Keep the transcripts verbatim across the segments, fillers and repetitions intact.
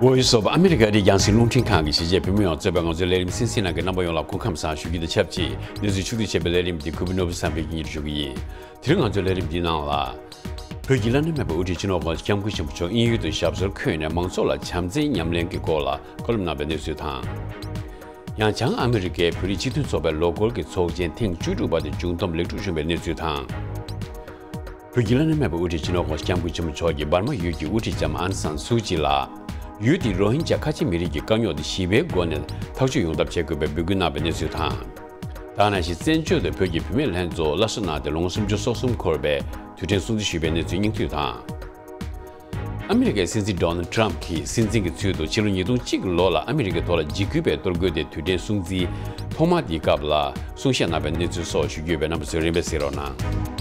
བོད་ཡིག་ཚོགས་པ་ཨ་མི་རི་ཀ་རི་རྒྱང་སྲིང་རླུང་འཕྲིན་ཁང་གི་གཞིས་བྱེས་བོད་མི་ཡོངས་གཙོས་པའི་ང་ཚོའི་ལས་རིམ་གསན་གཟིགས་གནང་མཁན་རྣམ་པ་ཡོངས་ལ་སྐུ་ཁམས་བཟང་ཞུ་རྒྱུ་དང་ཆབས་ཅིག་གནས་ཚུལ་ཕྱོགས་བསྡུས་བྱས་པའི་ལས་རིམ་འདི་གུས་པ་ནོར་བུ་བསམ་འཕེལ་གྱིས་སྙན་སྒྲོན་ཞུ་གི་ཡིན། དེ་རིང་ང་ཚོའི་ལས་རིམ་འདིའི་ནང་ལ། བོད་ཀྱི་བླ་ན་མེད་པའི་དབུ་ཁྲིད་སྤྱི་ནོར་༸གོང་ས་༸སྐྱབས་མགོན་ཆེན་པོ་མཆོག་དབྱིན་ཡུལ་དུ་ཞབས་སོར་འཁོད་ནས་མང་ཚོགས་ལ་བྱམས་བརྩེའི་ཉམས་ལེན་གྱི་སྐོར་ལ་བཀའ་སློབ་གནང་བའི་གནས་ཚུལ་དང་། ཡང་བྱང་ཨ་མི་རི་ཀའི་བོད་རིགས་སྤྱི་མཐུན་ཚོགས་པའི་ལོ་འཁོར་གྱི་ཚོགས་ཆེན་ཐེངས་བཅུ་དྲུག་པ་དེ་མཇུག་བསྡོམས་ལེགས་གྲུབ་བྱུང་བའི་གནས་ཚུལ་དང་། བོད་ཀྱི་བླ་ན་མེད་པའི་དབུ་ཁྲིད་སྤྱི་ནོར་༸གོང་ས་༸སྐྱབས་མགོན་ཆེན་པོ་མཆོག་གིས་འབར་མ་ཡུལ་གྱི་དབུ་ཁྲིད་ལྕམ་ཨང་སན་སུའུ་ཅི་ལ། ཡུལ་དེའི་རོ་ཧིན་ཇཱ་ཁ་ཆེ་མི་རིགས་ཀྱི་དཀའ་རྙོག་དེ་ཞི་བའི་སྒོ་ནས་ཐག་གཅོད་ཡོང་ཐབས་བྱེད་དགོས་པའི་འབོད་སྐུལ་གནང་བའི་གནས་ཚུལ་དང་། ད་ག་ནང་བཞིན་བཙན་བྱོལ་དུ་བོད་ཀྱི་བུད་མེད་ལྷན་ཚོགས་སླར་གསོ་གནང་སྟེ་ལོ་ངོ་སུམ་ཅུ་སོ་གསུམ་འཁོར་བའི་དུས་དྲན་སྲུང་བརྩི་ཞུས་པའི་གནས་ཚུལ་སྙིང་བསྡུས་དང་། ཨ་མི་རི་ཀའི་སྲིད་འཛིན་ཌོ་ནལ་ཊམ་གྱིས་སྲིད་འཛིན་གྱི་ཚུལ་དུ་ཕྱི་ལོ་ཉིས་སྟོང་གཅིག་གི་ལོ་ལ་ཨ་མི་རི་ཀའི་ཐོག་ལ་འཇིགས་སྐུལ་བའི་གཏོར་རྒོལ་དེ་དུས་དྲན་སྲུང་བརྩིའི་ཐོག་མ་དེའི་སྐབས་ལ་གསུང་བཤད་གནང་བའི་གནས་ཚུལ་སོགས་ཞུ་རྒྱུ་ཡོད་པས་རྣམ་པ་ཚོས་རིམ་པས་གཟིགས་རོགས་གནང་།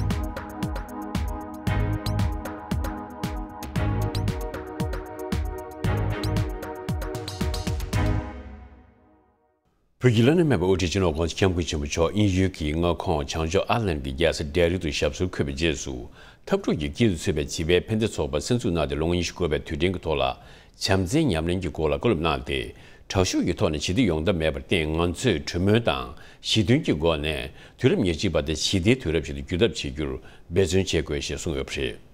བོད་ཀྱི་བླ་ན་མེད་པའི་དབུ་ཁྲིད་སྤྱི་ནོར་༸གོང་ས་༸སྐྱབས་མགོན་ཆེན་པོ་མཆོག་དབྱིན་ཡུལ་གྱི་མངའ་ཁོངས་བྱང་ཕྱོགས་ཨར་ལན་གྱི་རྒྱལ་ས་ཌེལ་ཧི་དུ་ཞབས་སོར་འཁོད་པའི་རྗེས་སུ། འཐབ་འཁྲུག་གི་དཀྱིལ་དུ་ཚུད་པའི་བྱིས་པའི་ཕན་བདེ་ཚོགས་པ་གསར་འཛུགས་གནང་སྟེ་ལོ་ངོ་ཉི་ཤུ་འཁོར་བའི་དུས་དྲན་གྱི་ཐོག་ལ། བྱམས་བརྩེའི་ཉམས་ལེན་གྱི་སྐོར་ལ་བཀའ་སློབ་གནང་སྟེ། དྲག་ཤུགས་ཀྱི་ཐོག་ནས་ཞི་བདེ་ཡོང་ཐབས་མེད་པར་བརྟེན་ང་ཚོས་གྲོས་མོལ་དང་ཞི་མཐུན་གྱི་སྒོ་ནས་དུས་རབས་ཉེར་གཅིག་པ་དེ་ཞི་བདེའི་དུས་རབས་ཤིག་ཏུ་འགྱུར་ཐབས་བྱེད་རྒྱུར་འབད་བརྩོན་བྱེད་དགོས་ཞེས་གསུངས་ཡོད་པ་རེད།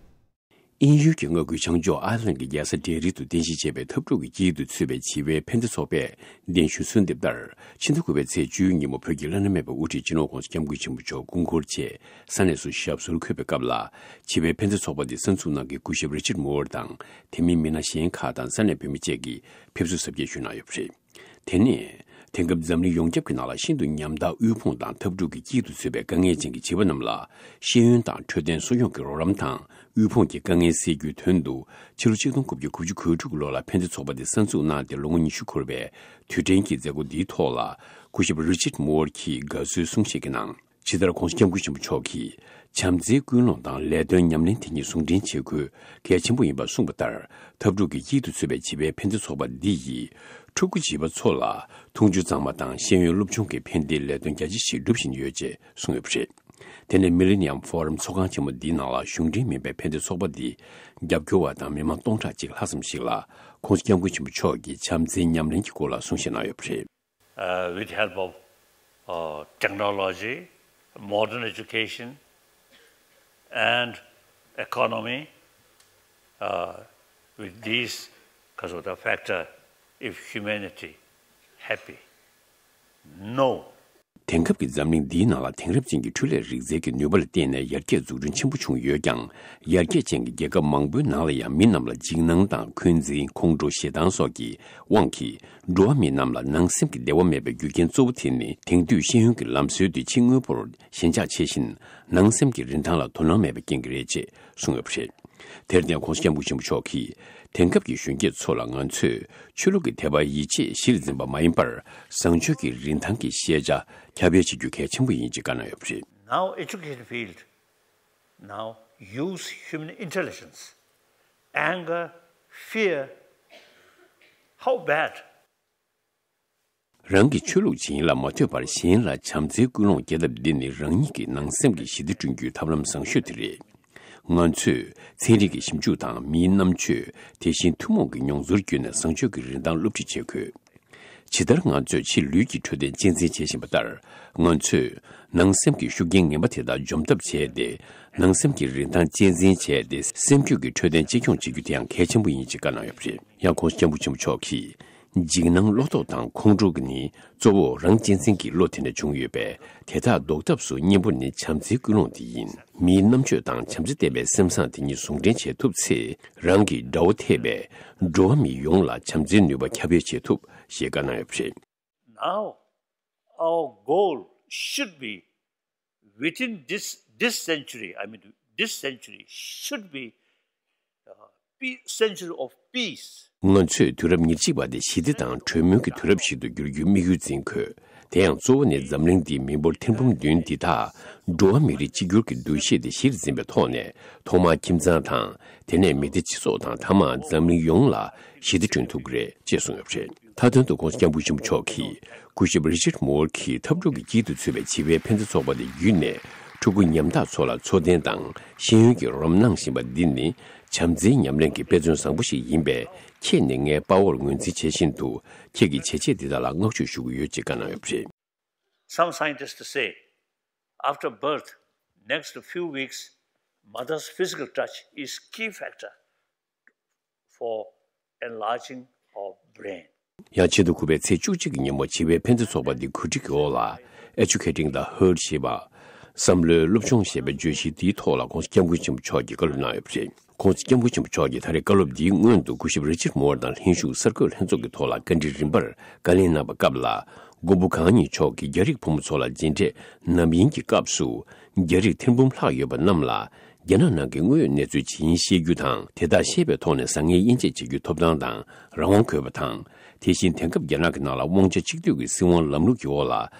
དབྱིན་ཡུལ་གྱི་མངའ་ཁུལ་བྱང་ཕྱོགས་ཨར་ལན་གྱི་རྒྱལ་ས་ཌེལ་ཧི་དུ་རྟེན་གཞི་བྱས་པའི་འཐབ་འཁྲུག་གི་དཀྱིལ་དུ་ཚུད་པའི་བྱིས་པའི་ཕན་བདེ་ཚོགས་པས་གདན་ཞུ་གསོལ་འདེབས་ལྟར། ཕྱི་ཟླ་དགུ་པའི་ཚེས་བཅུའི་ཉིན་མོ་བོད་ཀྱི་བླ་ན་མེད་པའི་དབུ་ཁྲིད་སྤྱི་ནོར་༸གོང་ས་༸སྐྱབས་མགོན་ཆེན་པོ་མཆོག་སྐུ་འཁོར་ཆེད་ས་གནས་སུ་ཞབས་སོར་འཁོད་པའི་སྐབས་ལ། བྱིས་པའི་ཕན་བདེ་ཚོགས་པ་འདི་གསར་འཛུགས་གནང་མཁན་སྐུ་ཞབས་རི་ཅར་མུ་ཨར་དང་། དེ་མིན་མི་སྣ་གཞན་ཁག་དང་ས་གནས་བོད་མི་བཅས་ཀྱིས་ཕེབས་བསུ་གཟབ་རྒྱས་ཞུས་གནང་ཡོད་པ་རེད། དེ་ནས། དེང་སྐབས་འཛམ་གླིང་ཡོངས་ཁྱབ་ཀྱི་ནང་ལ་ཤིན་ཏུ་ཉམ་ཐག་དབུལ་ཕོངས་དང་འཐབ་འཁྲུག་གི་དཀྱིལ་དུ་ཚུད་པའི་དཀའ་ངལ་ཅན་གྱི་བྱིས་པ་རྣམས་ལ་ཤེས་ཡོན་དང་འཕྲོད་བསྟེན་གསོ་སྐྱོང་གི་རོགས་རམ་དང་དབུལ་ཕོངས་ཀྱི་དཀའ་ངལ་སེལ་རྒྱུའི་དོན་དུ་ཕྱི་ལོ་ཆིག་སྟོང་དགུ་བརྒྱ་དགུ་བཅུ་གོ་དྲུག་ལོ་ལ་ཕན་བདེ་ཚོགས་པ་དེ་གསར་འཛུགས་གནང་སྟེ་ལོ་ངོ་ཉི་ཤུ་འཁོར་བའི་དུས་དྲན་གྱི་མཛད་སྒོ་འདིའི་ཐོག་ལ་སྐུ་ཞབས་རི་ཅར་མུ་ཨར་གྱིས་དགའ་བསུའི་གསུང་བཤད་ཀྱི་ནང་། ཇི་ལྟར་༸གོང་ས་༸སྐྱབས་མགོན་ཆེན་པོ་མཆོག་གིས་བྱམས་བརྩེའི་ཀུན་སློང་དང་ལས་དོན་ཉམས་ལེན་དེ་ཉིད་ཟུང་འབྲེལ་བྱེད་དགོས་གལ་ཆེན་པོ་ཡིན་པ་གསུངས་པ་ལྟར། འཐབ་འཁྲུག་གི་དཀྱིལ་དུ་ཚུད་པའི་བྱིས་པའི་ཕན་བདེ་ཚོགས་པ་འདི་ཡིས་ཕྲུ་གུ་བྱིས་པ་ཚོ་ལ་འཐུང་ཆུ་གཙང་མ་དང་ཤེས་ཡོན་སློབ་སྦྱོང་གི་ཕན་བདེའི་ལས་དོན་རྒྱ་ཆེ་ཞིག་སྒྲུབ་བཞིན་ཡོད་ཅེས་གསུངས་ཡོད་པ་རེད། དེ་ནས་མི་ལེ་ནི་ཡམ་ཕོ་རམ་ཚོགས་ཁང་ཆེན་མོ་འདིའི་ནང་ལ་གཞུང་འབྲེལ་མིན་པའི་ཕན་བདེ་ཚོགས་པ་འདི་རྒྱབ་སྐྱོར་བ་དང་མི་མང་སྟོང་ཕྲག་གཅིག་ལྷག་ཙམ་ཞིག་ལ་༸གོང་ས་༸སྐྱབས་མགོན་ཆེན་པོ་མཆོག་གིས་བྱམས་བརྩེའི་ཉམས་ལེན་གྱི་སྐོར་ལ་གསུང་བཤད་གནང་ཡོད་པ་རེད། Uh, with help of uh, technology, modern education, and economy, uh, with these, because of the factor, if humanity happy, no. དེང་སྐབས་ཀྱི་འཛམ་གླིང་འདིའི་ནང་ལ་དེང་རབས་ཅན་གྱི་འཕྲུལ་ལས་རིག་རྩལ་གྱི་ནུས་པ་ལ་བརྟེན་ནས་ཡར་རྒྱས་འཛུགས་སྐྲུན་ཆེན་པོ་བྱུང་ཡོད་ཀྱང་། ཡར་རྒྱས་ཅན་གྱི་རྒྱལ་ཁབ་མང་པོའི་ནང་ལ་ཡང་མི་རྣམས་ལ་འཇིགས་སྣང་དང་འཁོན་འཛིན། ཁོང་ཁྲོ། ཞེ་སྡང་སོགས་ཀྱི་དབང་གིས། འགྲོ་བ་མི་རྣམས་ལ་ནང་སེམས་ཀྱི་བདེ་བ་མེད་པའི་རྒྱུ་རྐྱེན་གཙོ་བོ་དེ་ནི། དེང་དུས་ཤེས་ཡོན་གྱི་ལམ་སྲོལ་དེ་ཕྱི་དངོས་པོར་ཞེན་ཆགས་ཆེ་བཞིན། ནང་སེམས་ཀྱི་རིན་ཐང་ལ་དོ་སྣང་མེད་པའི་རྐྱེན་གྱིས་རེད་ཅེས་གསུངས་ཡོད་པ་རེད། དེར་བརྟེན་༸གོང་ས་༸སྐྱབས་མགོན་ཆེན་པོ་མཆོག་གིས། དེང་སྐབས་ཀྱི་གཞོན་སྐྱེས་ཚོ་ལ་ང་ཚོས་ཆོས་ལུགས་ཀྱི་དད་པ་ཡིད་ཆེས་གཞིར་འཛིན་པ་མ་ཡིན་པར། བཟང་སྤྱོད་ཀྱི་རིན་ཐང་གི་ཤེས་བྱ་ཁྱབ་སྤེལ་བྱེད་རྒྱུ་གལ་ཆེན་པོ་ཡིན་ཅེས་བཀའ་གནང་ཡོད་པ་རེད། Now education field, now use human intelligence, anger, fear, how bad? རང་གི་ཆོས་ལུགས་བྱིན་ལ་མ་ལྟོས་པར་གཞན་ལ་བྱམས་བརྩེའི་ཀུན་སློང་སྐྱེ་ཐབས་འདི་ནི་རང་ཉིད་ཀྱི་ནང་སེམས་ཀྱི་ཞི་བདེ་བསྐྲུན་རྒྱུའི་ཐབས་ལམ་བཟང་ཤོས་དེ་རེད། ང་ཚོས་ཚན་རིག་གི་ཞིབ་འཇུག་དང་མིའི་རྣམ་དཔྱོད། དེ་བཞིན་ཐུན་མོང་གི་མྱོང་ཚོར་བརྒྱུད་ནས་བཟང་སྤྱོད་ཀྱི་རིན་ཐང་སློབ་ཁྲིད་བྱེད་དགོས། ཇི་ལྟར་ང་ཚོས་ཕྱི་ལུས་ཀྱི་འཕྲོད་བསྟེན་གཅེས་འཛིན་བྱེད་བཞིན་པ་ལྟར། ང་ཚོས་ནང་སེམས་ཀྱི་ཤུགས་རྐྱེན་ངན་པ་དེ་དག་འཇོམས་ཐབས་བྱས་ཏེ། ནང་སེམས་ཀྱི་རིན་ཐང་གཅེས་འཛིན་བྱས་ཏེ། སེམས་རྒྱུད་ཀྱི་འཕྲོད་བསྟེན་གཅེས་སྐྱོང་བྱེད་རྒྱུ་དེ་ཡང་གལ་ཆེན་པོ་ཡིན་ཅེས་བཀའ་གནང་ཡོད་པ་རེད། ཡང་༸གོང་ས་༸སྐྱབས་མགོན་ཆེན་པོ་མཆོག་གིས། འཇིགས་སྣང་བློ་ལྡོག་དང་ཁོང་ཁྲོ་ནི་གཙོ་བོ་རང་གཅེས་འཛིན་གྱི་བློ་དེ་ནས་བྱུང་ཡོད་པས། དེ་དག་ཟློག་ཐབས་སུ་གཉེན་པོ་ནི་བྱམས་བརྩེའི་ཀུན་སློང་དེ་ཡིན། མིའི་རྣམ་དཔྱོད་དང་བྱམས་བརྩེ་ལྡན་པའི་སེམས་བཟང་དེ་གཉིས་ཟུང་འབྲེལ་བྱེད་ཐུབ་ཚེ། རང་གི་དགྲ་བོ་ཐེ་བའི་འགྲོ་བ་མི་ཡོངས་ལ་བྱམས་བརྩེའི་ནུས་པ་ཁྱབ་སྤེལ་བྱེད་ཐུབ་ཞེས་བཀའ་གནང་ཡོད་པ་རེད། Now, our goal should be within this, this century, I mean, this century should be, uh, peace, century of peace. ང་ཚོས་དུས་རབས་ཉེར་གཅིག་པ་དེ་ཞི་བདེ་དང་གྲོས་མོལ་གྱི་དུས་རབས་ཤིག་ཏུ་འགྱུར་རྒྱུའི་དམིགས་ཡུལ་འཛིན་དགོས། དེ་ཡང་གཙོ་བོ་ནི་འཛམ་གླིང་འདིའི་མི་འབོར་ཐེར་འབུམ་བདུན་འདི་དག་འགྲོ་བ་མི་རིགས་གཅིག་གྱུར་གྱི་འདུ་ཤེས་དེ་གཞིར་འཛིན་པའི་ཐོག་ནས་ཐོག་མར་ཁྱིམ་ཚང་དང་། དེ་ནས་མི་སྡེ་སྤྱི་ཚོགས་དང་མཐའ་མར་འཛམ་གླིང་ཡོངས་ལ་ཞི་བདེ་བསྐྲུན་ཐུབ་ཀྱི་རེད་ཅེས་གསུངས་ཡོད་པ་རེད། མཐའ་དོན་དུ་༸གོང་ས་༸སྐྱབས་མགོན་ཆེན་པོ་མཆོག་གིས་སྐུ་ཞབས་རི་ཅར་མོར་གྱིས་འཐབ་འཁྲུག་གི་དཀྱིལ་དུ་ཚུད་པའི་བྱིས་པའི་ཕན་བདེ་ཚོགས་པ་དེ་བརྒྱུད་ནས་ཕྲུ་གུ་ཉམ་ཐག་ཚོ་ལ་འཚོ་རྟེན་དང་ཤེས་ཡོན་གྱི་རོགས་རམ་གནང་བཞིན་པ་འདི་ནི་ བྱམས་བརྩེའི་ཉམས་ལེན་གྱི་དཔེ་མཚོན་བཟང་པོ་ཞིག་ཡིན་པས། ཁྱེད་ནི་ངའི་དཔའ་བོར་ངོས་འཛིན་བྱེད་བཞིན་དུ། ཁྱེད་ཀྱི་བྱས་རྗེས་འདི་དག་ལ་བསྔགས་བརྗོད་ཞུ་གི་ཡོད་ཅེས་བཀའ་གནང་ཡོད་པ་རེད། Some scientists say, after birth, next few weeks, mother's physical touch is key factor for enlarging of brain. ཡང་ཆེད་དུ་འཁུར་བའི་ཚེས་བཅུ་གཅིག་གི་ཉིན་མོ་བྱིས་པའི་ཕན་བདེ་ཚོགས་པ་འདི་གོ་སྒྲིག་གི་འོག་ལ། Educating the Herd ཞེས་པ། བསམ་བློའི་སློབ་སྦྱོང་ཞེས་པའི་བརྗོད་གཞི་འདིའི་ཐོག་ལ་༧གོང་ས་༧སྐྱབས་མགོན་ཆེན་པོ་མཆོག་གིས་བཀའ་སློབ་གནང་ཡོད་པ་རེད།༧གོང་ས་༧སྐྱབས་མགོན་ཆེན་པོ་མཆོག་གིས་ད་རེས་བཀའ་སློབ་འདིའི་སྔོན་དུ་སྐུ་ཞབས་རི་ཅར་མོར་དང་ལྷན་བཞུགས་གསར་འགོད་ལྷན་ཚོགས་ཀྱི་ཐོག་ལ་བཀའ་འདྲི་རིམ་པར་བཀའ་ལན་གནང་བའི་སྐབས་ལ། མགོན་པོ་གང་ཉིད་མཆོག་གིས་རྒྱ་རིགས་ཕོ་མོ་ཚོ་ལ་མཇལ་འཕྲད་ནམ་ཡིན་གྱི་སྐབས་སུ། རྒྱ་རིགས་ཐེར་འབུམ་ལྷག་ཡོད་པ་རྣམས་ལ། རྒྱ་ནག་ནང་གི་དངོས་ཡོད་གནས་ཚུལ་ཇི་ཡིན་ཤེས་རྒྱུ་དང་། དེ་དག་ཤེས་པའི་ཐོག་ནས་བཟང་ངན་དབྱེ་འབྱེད་བྱེད་རྒྱུའི་ཐོབ་ཐང་དང་རང་དབང་དགོས་པ་དང་། དེ་བཞིན་དེང་སྐབས་རྒྱ་ནག་གི་ནང་ལ་དབང་ཆ་གཅིག་སྡུད་ཀྱི་སྲིད་དབང་ལམ་ལུགས་ཀྱི་འོག་ལ།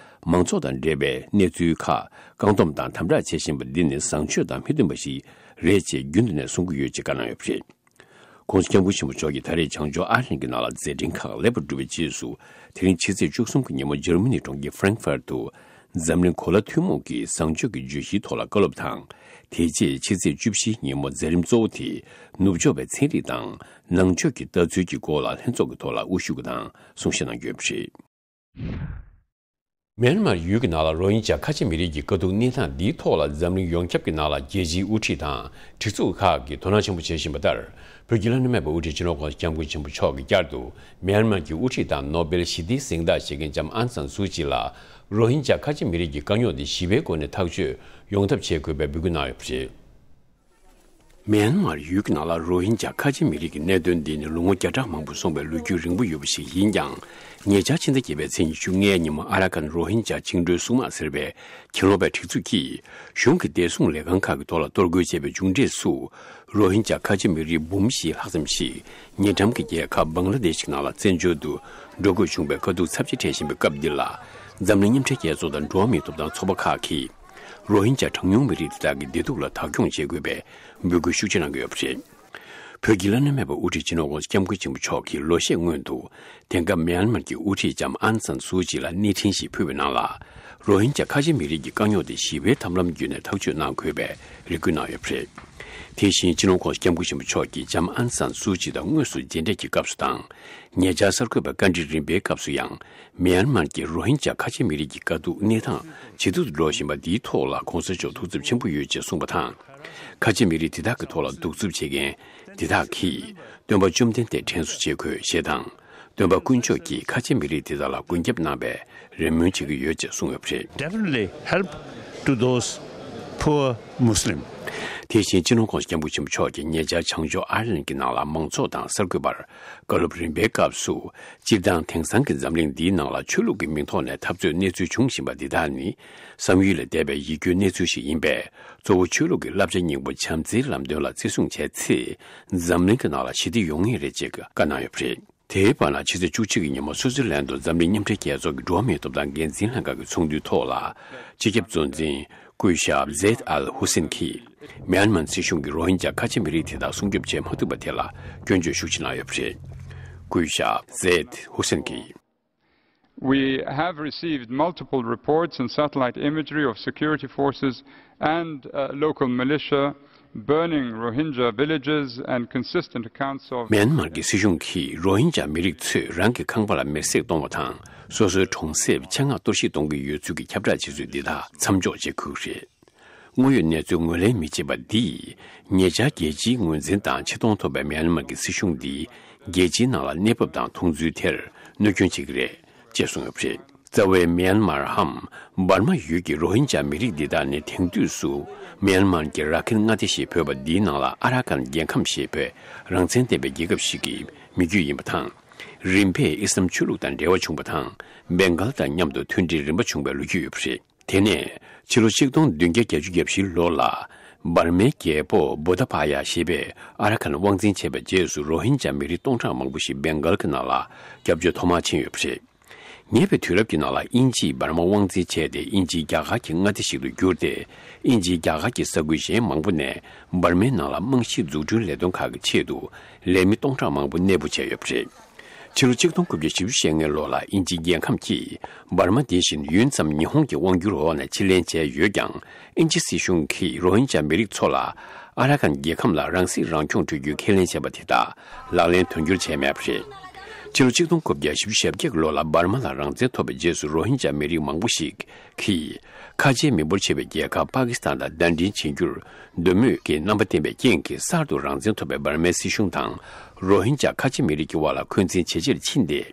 མང་ཚོགས་དང་འབྲེལ་བའི་གནས་ཚུལ་ཁག་བཀག་སྡོམ་དང་དམ་དྲག་བྱེད་བཞིན་པ་འདི་ནི་བཟང་སྤྱོད་དང་མི་མཐུན་པ་ཞིག་རེད་ཅེས་རྒྱུན་དུ་ནས་གསུང་གི་ཡོད་ཅེས་བཀའ་གནང་ཡོད་པ་རེད། ༸གོང་ས་༸སྐྱབས་མགོན་ཆེན་པོ་མཆོག་གིས་ད་རེས་བྱང་ཕྱོགས་ཨར་ལན་གྱི་ནང་ལ་མཛད་འཕྲིན་ཁག་ལེགས་པར་གྲུབ་པའི་རྗེས་སུ། དེ་རིང་ཕྱི་ཚེས་བཅུ་གསུམ་གྱི་ཉིན་མོ་འཇར་མ་ནི་གྲོང་ཁྱེར་ཧྥ་རན་ཧྥར་དུ། འཛམ་གླིང་གོ་ལ་ཐུན་མོང་གི་བཟང་སྤྱོད་ཀྱི་བརྗོད་གཞིའི་ཐོག་ལ་བཀའ་སློབ་དང་། དེ་རྗེས་ཕྱི་ཚེས་བཅུ་བཞིའི་ཉིན་མོ་མཛད་རིམ་གཙོ་བོ་དེ། ནུབ་ཕྱོགས་པའི་ཚན་རིག་དང་ནང་ཆོས་ཀྱི་ལྟ་ཚུལ་གྱི་སྐོར་ལ་ལྷན་ཚོགས་ཀྱི་ཐོག་ལ་དབུ་བཞུགས་དང་གསུང་བཤད་གནང་ཡོད་པ་རེད། མེན་མར་ཡུལ་གྱི་ནང་ལ་རོ་ཧིན་ཇཱ་ཁ་ཆེ་མི་རིགས་ཀྱི་དཀའ་སྡུག་གནས་སྟངས་འདིའི་ཐོག་ལ་འཛམ་གླིང་ཡོངས་ཁྱབ་ཀྱི་ནང་ལ་རྒྱལ་སྤྱིའི་དབུ་ཁྲིད་དང་སྒྲིག་འཛུགས་ཁག་གིས་དོ་སྣང་ཆེན་པོ་བྱེད་བཞིན་པ་ལྟར། བོད་ཀྱི་བླ་ན་མེད་པའི་དབུ་ཁྲིད་སྤྱི་ནོར་༸གོང་ས་༸སྐྱབས་མགོན་ཆེན་པོ་མཆོག་གིས་བསྐྱར་དུ་མེན་མར་གྱི་དབུ་ཁྲིད་དང་ནོ་སྦེལ་ཞི་བདེའི་གཟེངས་རྟགས་བཞེས་མཁན་ལྕམ་ཨང་སན་སུའུ་ཅི་ལ། རོ་ཧིན་ཇཱ་ཁ་ཆེ་མི་རིགས་ཀྱི་དཀའ་རྙོག་དེ་ཞི་བའི་སྒོ་ནས་ཐག་གཅོད་ཡོང་ཐབས་བྱེད་དགོས་པའི་འབོད་སྐུལ་གནང་ཡོད་པ་རེད། མེན་མར་ཡུལ་གྱི་ནང་ལ་རོ་ཧིན་ཇཱ་ཁ་ཆེ་མི་རིགས་ཀྱི་གནད་དོན་འདི་ནི་ལོ་ངོ་བརྒྱ་ཕྲག་མང་པོ་སོང་བའི་ལོ་རྒྱུས་རིང་པོ་ཡོད་པ་ཞིག་ཡིན་ཀྱང་། ཉེ་ཆར་ཕྱི་ཟླ་བརྒྱད་པའི་ཚེས་ཉི་ཤུ་ལྔའི་ཉིན་མོ་ཨ་ར་ཀན་རོ་ཧིན་ཇཱ་བཅིངས་འགྲོལ་སྲུང་དམག་ཟེར་བའི་གྱེན་ལོག་པའི་སྒྲིག་འཛུགས་ཀྱིས་གཞུང་གི་བདེ་སྲུང་ལས་ཁང་ཁག་གི་ཐོག་ལ་གཏོར་རྒོལ་བྱས་པའི་མཇུག་འབྲས་སུ། རོ་ཧིན་ཇཱ་ཁ་ཆེ་མི་རིགས་འབུམ་བཞི་ལྷག་ཙམ་ཞིག་ཉེ་འགྲམ་གྱི་རྒྱལ་ཁབ་བང་ལ་དེཤ་གི་ནང་ལ་བཙན་བྱོལ་དུ་འགྲོ་དགོས་བྱུང་བའི་དཀའ་སྡུག་ཚབས་ཆེ་འཕྲད་བཞིན་པའི་སྐབས་འདི་ལ། འཛམ་གླིང་མཉམ་འབྲེལ་རྒྱལ་ཚོགས་དང་འགྲོ་བ་མིའི་ཐོབ་ཐང་ཚོགས་པ་ཁག་གིས། རོ་ཧིན་ཇཱ་གྲངས་ཉུང་མི་རིགས་དེ་དག་གི་བདེ་སྡུག་ལ་བདག་སྐྱོང་བྱེད་དགོས་པའི་འབོད་སྐུལ་ཤུགས་ཆེ་གནང་གི་ཡོད་པ་རེད། བོད་ཀྱི་བླ་ན་མེད་པའི་དབུ་ཁྲིད་སྤྱི་ནོར་༸གོང་ས་༸སྐྱབས་མགོན་ཆེན་པོ་མཆོག་གིས་ལོ་ཤས་སྔོན་དུ། དེང་སྐབས་མེན་མར་གྱི་དབུ་ཁྲིད་ལྕམ་ཨང་སན་སུའུ་ཅི་ལ་གནས་འཕྲིན་ཞིག་ཕུལ་བའི་ནང་ལ། རོ་ཧིན་ཇཱ་ཁ་ཆེ་མི་རིགས་ཀྱི་དཀའ་རྙོག་དེ་ཞི་བའི་ཐབས་ལམ་བརྒྱུད་ནས་ཐག་གཅོད་གནང་དགོས་པའི་རེ་སྐུལ་གནང་ཡོད་པ་རེད། དེ་བཞིན་སྤྱི་ནོར་༸གོང་ས་༸སྐྱབས་མགོན་ཆེན་པོ་མཆོག་གིས་ལྕམ་ཨང་སན་སུའུ་ཅི་དང་དངོས་སུ་མཇལ་འཕྲད་ཀྱི་སྐབས་སུ་དང་། ཉེ་ཆར་གསར་འགོད་པའི་བཀའ་འདྲི་རིམ་པའི་སྐབས་སུ་ཡང་། མེན་མར་གྱི་རོ་ཧིན་ཇཱ་ཁ་ཆེ་མི་རིགས་ཀྱི་དཀའ་སྡུག་གནས་སྟངས་ཇེ་སྡུག་ཏུ་འགྲོ་བཞིན་པ་འདིའི་ཐོག་ལ་༸གོང་ས་མཆོག་ཐུགས་འཚབ་ཆེན་པོ་ཡོད་ཅེས་གསུངས་པ་དང་། ཁ་ཆེ་མི་རིགས་དེ་དག་གི་ཐོག་ལ་གདུག་རྩུབ་བྱེད་མཁན་དེ་དག་གིས་སྟོན་པ་བཅོམ་ལྡན་འདས་དྲན་གསོ་བྱེད་དགོས་ཞེས་དང་། སྟོན་པ་དཀོན་མཆོག་གིས་ཁ་ཆེ་མི་རིགས་དེ་དག་ལ་མགོན་སྐྱབས་གནང་བའི་རེ་སྨོན་བྱེད་ཀྱི་ཡོད་ཅེས་གསུངས་ཡོད་པ་རེད། Definitely help to those poor Muslim. དེ་བཞིན་སྤྱི་ནོར་༸གོང་ས་༸སྐྱབས་མགོན་ཆེན་པོ་མཆོག་གིས་ཉེ་ཆར་བྱང་ཕྱོགས་ཨར་ལན་གྱི་ནང་ལ་མང་ཚོགས་དང་གསར་འགོད་པར་བཀའ་སློབ་རིམ་པའི་སྐབས་སུ། སྤྱིར་བཏང་དེང་སང་གི་འཛམ་གླིང་འདིའི་ནང་ལ་ཆོས་ལུགས་ཀྱི་མིང་ཐོག་ནས་འཐབ་རྩོད་གནས་ཚུལ་འབྱུང་བཞིན་པ་འདི་དག་ནི། བསམ་ཡུལ་ལས་འདས་པའི་ཡིད་སྐྱོའི་གནས་ཚུལ་ཞིག་ཡིན་པས། གཙོ་བོ་ཆོས་ལུགས་ཀྱི་བསླབ་བྱ་སྙིང་པོ་བྱམས་བརྩེའི་ལམ་སྟོན་ལ་བརྩི་སྲུང་བྱས་ཚེ། འཛམ་གླིང་གི་ནང་ལ་ཞི་བདེ་ཡོང་ངེས་རེད་ཅེས་བཀའ་གནང་ཡོད་པ་རེད། དེའི་བར་ན་ཕྱི་ཚེས་བཅུ་གཅིག་གི་ཉིན་མོ་སུའུ་ཙི་ལན་དུ་འཛམ་གླིང་མཉམ་འབྲེལ་རྒྱལ་ཚོགས་ཀྱི་འགྲོ་བ་མིའི་ཐོབ་ཐང་འགན་འཛིན་ལྷན་ཁང་གི་ཚོགས་འདུའི་ཐོག་ལ། སྤྱི་ཁྱབ་གཙོ་འཛིན་སྐུ་ཞབས་ཟེད་ཨལ་ཧུ་སེན་གྱིས། མྱན་མར་སྲིད་གཞུང་གིས་རོ་ཧིན་ཇཱ་ཁ་ཆེ་མི་རིགས་དེ་དག་སྲུང་སྐྱོབ་བྱེད་མ་ཐུབ་པ་དེ་ལ་སྐྱོན་བརྗོད་ཤུགས་ཆེ་གནང་ཡོད་པ་རེད། སྐུ་ཞབས་ཟེད་ཧུ་སེན་གྱིས། We have received multiple reports and satellite imagery of security forces and, uh, local militia burning Rohingya villages and consistent accounts of མྱན་མར་གྱི་སྲིད་གཞུང་གིས་རོ་ཧིན་ཇཱ་མི་རིགས་ཚོས་རང་གི་ཁང་པ་ལ་མེར་སྲེག་གཏོང་བ་དང་། སོ་སོའི་གྲོང་གསེབ་ཆེད་མངགས་གཏོར་བཤིག་གཏོང་གི་ཡོད་ཚུལ་གྱི་ཁྱབ་བསྒྲགས་བྱས་ཚུལ་འདི་དག་མཚམས་འཇོག་བྱེད་དགོས་རེད། དངོས་ཡོད་གནས་ཚུལ་ངོས་ལེན་མི་བྱེད་པ་འདིས། ཉེ་ཆར་རྒྱལ་སྤྱིའི་ངོས་འཛིན་དང་ཆེ་མཐོང་ཐོབ་པའི་མྱན་མར་གྱི་སྲིད་གཞུང་འདིས། རྒྱལ་སྤྱིའི་ནང་ལ་གནས་བབ་དང་མཐོང་ཚུལ་དེར་གནོད་སྐྱོན་བྱེད་ཀྱི་རེད། ཅེས་གསུངས་ཡོད་པ་རེད། རྩ་བའི་མྱན་མར་འམ། འབར་མ་ཡུལ་གྱི་རོ་ཧིན་ཇཱ་མི་རིགས་འདི་དག་ནི་དེང་དུས་སུ། མྱན་མར་གྱི་ར་ཁིན་མངའ་སྡེ་ཞེས་འབོད་པ་འདིའི་ནང་ལ་ཨ་ར་ཀན་རྒྱལ་ཁམས་ཞེས་པའི་རང་བཙན་ལྡན་པའི་རྒྱལ་ཁབ་ཞིག་གི་མི་རྒྱུད་ཡིན་པ་དང་། རིམ་པས་ཨི་སི་ལམ་ཆོས་ལུགས་དང་འབྲེལ་བ་བྱུང་བ་དང་། སྦེང་གལ་དང་མཉམ་དུ་མཐུན་སྒྲིལ་རིམ་པ་བྱུང་བའི་ལོ་རྒྱུས་ཡོད་པ་རེད། དེ་ནས། ཕྱི་ལོ་ཆིག་སྟོང་བདུན་བརྒྱ་བརྒྱད་ཅུ་གྱ་བཞི་ལོ་ལ། འབར་མའི་རྒྱལ་པོ་བུ་དྷ་པ་ཡ་ཞེས་པས་ཨ་ར་ཁན་དབང་འཛིན་བྱས་པའི་རྗེས་སུ་རོ་ཧིན་ཇཱ་མི་རིགས་སྟོང་ཕྲག་མང་པོ་ཞིག་སྦེང་གལ་གྱི་ནང་ལ་སྐྱབས་བཅོལ་ཐོག་མར་ཕྱིན་ཡོད་པ་རེད། ཉེ་བའི་དུས་རབས་ཀྱི་ནང་ལ་དབྱིན་ཇིས་འབར་མ་དབང་འཛིན་བྱས་ཏེ་དབྱིན་ཇིའི་རྒྱ་གར་གྱི་མངའ་སྡེ་ཞིག་ཏུ་གྱུར་ཏེ། དབྱིན་ཇིའི་རྒྱ་གར་གྱི་ས་ཁུལ་གཞན་མང་པོ་ནས་འབར་མའི་ནང་ལ་རྨང་གཞིའི་འཛུགས་སྐྲུན་ལས་དོན་ཁག་གི་ཆེད་དུ་ལས་མི་སྟོང་ཕྲག་མང་པོ་གནས་སྤོ་བྱས་ཡོད་པ་རེད། ཕྱི་ལོ་ཆིག་སྟོང་དགུ་བརྒྱ་བཞི་བཅུ་ཞེ་ལྔའི་ལོ་ལ་དབྱིན་ཇིའི་རྒྱལ་ཁམས་ཀྱིས་འབར་མ་དེ་བཞིན་ཡུན་ཙམ་ཉི་ཧོང་གི་དབང་སྒྱུར་འོག་ནས་ཕྱིར་ལེན་བྱས་ཡོད་ཀྱང་། དབྱིན་ཇི་སྲིད་གཞུང་གིས་རོ་ཧིན་ཇཱ་མི་རིགས་ཚོ་ལ་ཨ་ར་གན་རྒྱལ་ཁམས་ལ་རང་སྲིད་རང་སྐྱོང་སྤྲོད་རྒྱུའི་ཁས་ལེན་བྱས་པ་དེ་དག་ལག་ལེན་དོན་འཁྱོལ་བྱས་མེད་པ་རེད། ཕྱི་ལོ་ཆིག་སྟོང་དགུ་བརྒྱ་བཞི་བཅུ་ཞེ་བརྒྱད་ཀྱི་ལོ་ལ་འབར་མ་ལ་རང་བཙན་ཐོབ་པའི་རྗེས་སུ་རོ་ཧིན་ཇཱ་མི་རིགས་མང་པོ་ཞིག་གིས་ཁ་ཆེའི་མི་འབོར་ཆེ་བའི་རྒྱལ་ཁབ་པ་ཀི་སི་ཐན་དང་གདན་འདྲེན་བྱེད་རྒྱུར་འདོད་མོས་ཀྱི་རྣམ་པ་བསྟན་པའི་རྐྱེན་གྱིས། གསར་དུ་རང་བཙན་ཐོབ་པའི་འབར་མའི་སྲིད་གཞུང་དང་རོ་ཧིན་ཇཱ་ཁ་ཆེ་མི་རིགས་ཀྱི་དབར་ལ་འཁོན་འཛིན་ཇེ་ཆེར་ཕྱིན་ཏེ།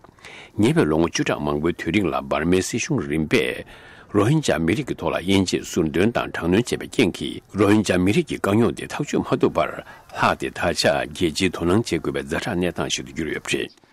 ཉེ་བའི་ལོ་ངོ་བཅུ་ཕྲག་མང་པོའི་དུས་རིང་ལ་འབར་མའི་སྲིད་གཞུང་རིམ་པས་རོ་ཧིན་ཇཱ་མི་རིགས་ཀྱི་ཐོག་ལ་དབྱེ་འབྱེད་ཟུར་འདོན་དང་དྲག་གནོན་བྱས་པའི་རྐྱེན་གྱིས། རོ་ཧིན་ཇཱ་མི་རིགས་ཀྱི་དཀའ་རྙོག་འདི་ཐག་གཅོད་མ་ཐུབ་པར་ལྷག་སྟེ། ད་ཆ་རྒྱལ་སྤྱིའི་དོ་སྣང་བྱེད་དགོས་པའི་ཛ་དྲག་གནས་སྟངས་ཤིག་ཏུ་གྱུར་ཡོད་པ་རེད།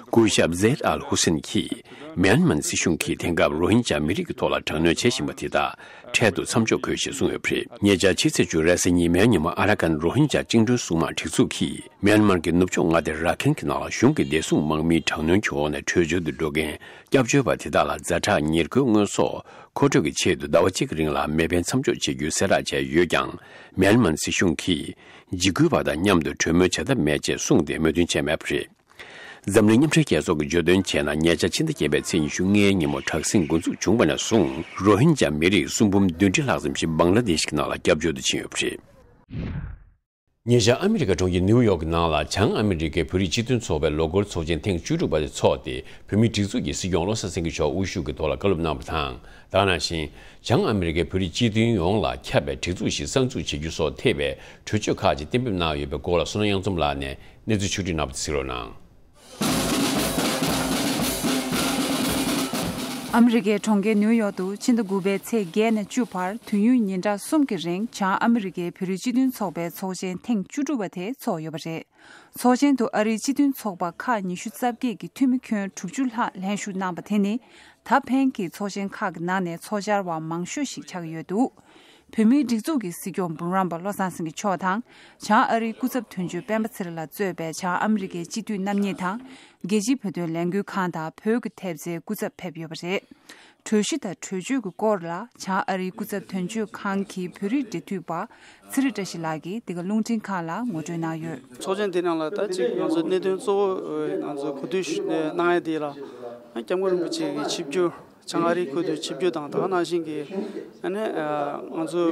སྐུ་ཞབས་ཟེར་ཨལ་ཧུ་སེན་གྱིས་མྱན་མར་སྲིད་གཞུང་གིས་དེང་སྐབས་རོ་ཧིན་ཇཱ་མི་རིགས་ཀྱི་ཐོག་ལ་དྲག་གནོན་བྱེད་བཞིན་པ་དེ་དག་འཕྲལ་དུ་མཚམས་འཇོག་དགོས་ཞེས་གསུངས་ཡོད་པ་རེད། ཉེ་ཆར་ཕྱི་ཚེས་བཅུ་རེས་གཟའ་ཉི་མའི་ཉིན་མོ་ཨ་ར་གན་རོ་ཧིན་ཇཱ་བཅིངས་འགྲོལ་སྲུང་དམག་སྒྲིག་འཛུགས་ཀྱིས་མྱན་མར་གྱི་ནུབ་ཕྱོགས་མངའ་སྡེ་ར་ཁེན་གྱི་ནང་ལ་གཞུང་གི་བདེ་སྲུང་དམག་མིའི་དྲག་གནོན་གྱི་འོག་ནས་བྲོས་བྱོལ་དུ་འགྲོ་མཁན་སྐྱབས་བཅོལ་བ་དེ་དག་ལ་ཛ་དྲག་ཉེས་སྐྱོན་དངོས་ཟོག་མཁོ་སྤྲོད་ཀྱི་ཆེད་དུ་ཟླ་བ་གཅིག་གི་རིང་ལ་མེ་འཕེན་མཚམས་འཇོག་བྱེད་རྒྱུའི་གསལ་བསྒྲགས་བྱས་ཡོད་ཀྱང་། མྱན་མར་སྲིད་གཞུང་གིས་འཇིགས་སྐུལ་བ་དང་མཉམ་དུ་གྲོས་མོལ་བྱ་ཐབས་མེད་ཅེས་གསུངས་ཏེ་མོས་མཐུན་བྱས་མེད་པ་རེད། འཛམ་གླིང་མཉམ་འབྲེལ་རྒྱལ་ཚོགས་ཀྱིས་བརྗོད་དོན་བྱས་ན། ཉེ་ཆར་ཕྱི་ཟླ་བརྒྱད་པའི་ཚེས་ཉི་ཤུ་ལྔའི་ཉིན་མོ་དྲག་ཟིང་འགོ་འཛུགས་བྱུང་བ་ནས་བཟུང་རོ་ཧིན་ཇཱ་མི་རིགས་སུམ་འབུམ་བདུན་ཁྲི་ལྷག་ཙམ་ཞིག་བང་ལ་དེཤ་གི་ནང་ལ་སྐྱབས་བཅོལ་དུ་ཕྱིན་ཡོད་པ་རེད། ཉེ་ཆར་ཨ་མི་རི་ཀའི་གྲོང་ཁྱེར་ནིའུ་ཡོག་གི་ནང་ལ་བྱང་ཨ་མི་རི་ཀའི་བོད་རིགས་སྤྱི་མཐུན་ཚོགས་པའི་ལོ་འཁོར་ཚོགས་ཆེན་ཐེངས་བཅུ་དྲུག་པ་དེ་འཚོགས་ཏེ། བོད་མིའི་སྒྲིག་འཛུགས་ཀྱི་སྲིད་སྐྱོང་བློ་བཟང་སེང་གེ་མཆོག་དབུ་བཞུགས་ཀྱི་ཐོག་ལ་བཀའ་སློབ་གནང་བ་དང་། དེ་ག་ནང་བཞིན་བྱང་ཨ་མི་རི་ཀའི་བོད་རིགས་སྤྱི་མཐུན་ཡོངས་ལ་ཁྱབ་པའི་སྒྲིག་འཛུགས་ཤིག་གསར་འཛུགས་བྱེད་རྒྱུ་སོགས་ཐེ་བའི་གྲོས་ཆོད་ཁག་ཅིག་གཏན་འབེབས་གནང་ཡོད་པའི་སྐོར་ལ་བསོད་ནམས་དབྱངས་འཛོམས་ལགས་ནས་གནས་ཚུལ་ཕྱོགས་བསྒྲིགས་གནང་བ་དེ་གཟིགས་རོགས་གནང་། ཨ་མི་རི་ཀའི་གྲོང་ཁྱེར་ནིའུ་ཡོག་ཏུ་ཕྱི་ཟླ་དགུ་པའི་ཚེས་བརྒྱད་ནས་བཅུ་བར་དུས་ཡུན་ཉིན་གྲངས་གསུམ་གྱི་རིང་བྱང་ཨ་མི་རི་ཀའི་བོད་རིགས་སྤྱི་མཐུན་ཚོགས་པའི་ཚོགས་ཆེན་ཐེངས་བཅུ་དྲུག་པ་དེ་འཚོགས་ཡོད་པ་རེད། ཚོགས་ཆེན་དུ་ཨ་རིའི་སྤྱི་མཐུན་ཚོགས་པ་ཁག་ཉི་ཤུ་རྩ་བརྒྱད་ཀྱི་འཐུས་མི་ཁྱོན་དྲུག་ཅུ་ལྷག་ལྷན་ཞུགས་གནང་པ་དེ་ནི་ད་ཕན་གྱི་ཚོགས་ཆེན་ཁག་གི་ནང་ནས་ཚོགས་བཅར་བ་མང་ཤོས་ཤིག་ཆགས་ཀྱི་ཡོད་འདུག་བོད་མིའི་སྒྲིག་འཛུགས་ཀྱི་སྲིད་སྐྱོང་འབུམ་རམས་པ་བློ་བཟང་སེང་གེ་མཆོག་དང་། བྱང་ཨ་རིའི་སྐུ་ཚབ་དོན་གཅོད་སྤེན་པ་ཚེ་རིང་ལགས་གཙོས་པའི་བྱང་ཨ་མི་རི་ཀའི་སྤྱི་འཐུས་རྣམ་གཉིས་དང་། རྒྱལ་སྤྱིའི་བོད་དོན་ལས་འགུལ་ཁང་དང་བོད་ཀྱི་ཐེབས་རྩའི་སྐུ་ཚབ་ཕེབས་ཡོད་པ་རེད། གྲོས་གཞི་དང་གྲོས་ཆོད་ཀྱི་སྐོར་ལ་བྱང་ཨ་རིའི་སྐུ་ཚབ་དོན་གཅོད་ཁང་གི་བོད་རིགས་འབྲེལ་མཐུད་པ་ཚེ་རིང་བཀྲ་ཤིས་ལགས་ཀྱིས་འདི་ག་རླུང་འཕྲིན་ཁང་ལ་ངོ་སྤྲོད་གནང་ཡོད། ཚོགས་ཆེན་འདི་ནང་ལ་ད་ཅིག་ང་ཚོ་གནད་དོན་གཙོ་བོ་ང་ཚོ་གོ་ཐོས་གནང་ཡ་འདི་ལ་སྐྱབས་མགོན་རིན་པོ་ཆེ་གི་ཆིབས་བསྒྱུར། བྱང་ཨ་རིའི་ཁུལ་དུ་ཆིབས་བསྒྱུར་དང་། ད་ག་ནང་བཞིན་གྱི་ཨ་ནི་ང་ཚོ་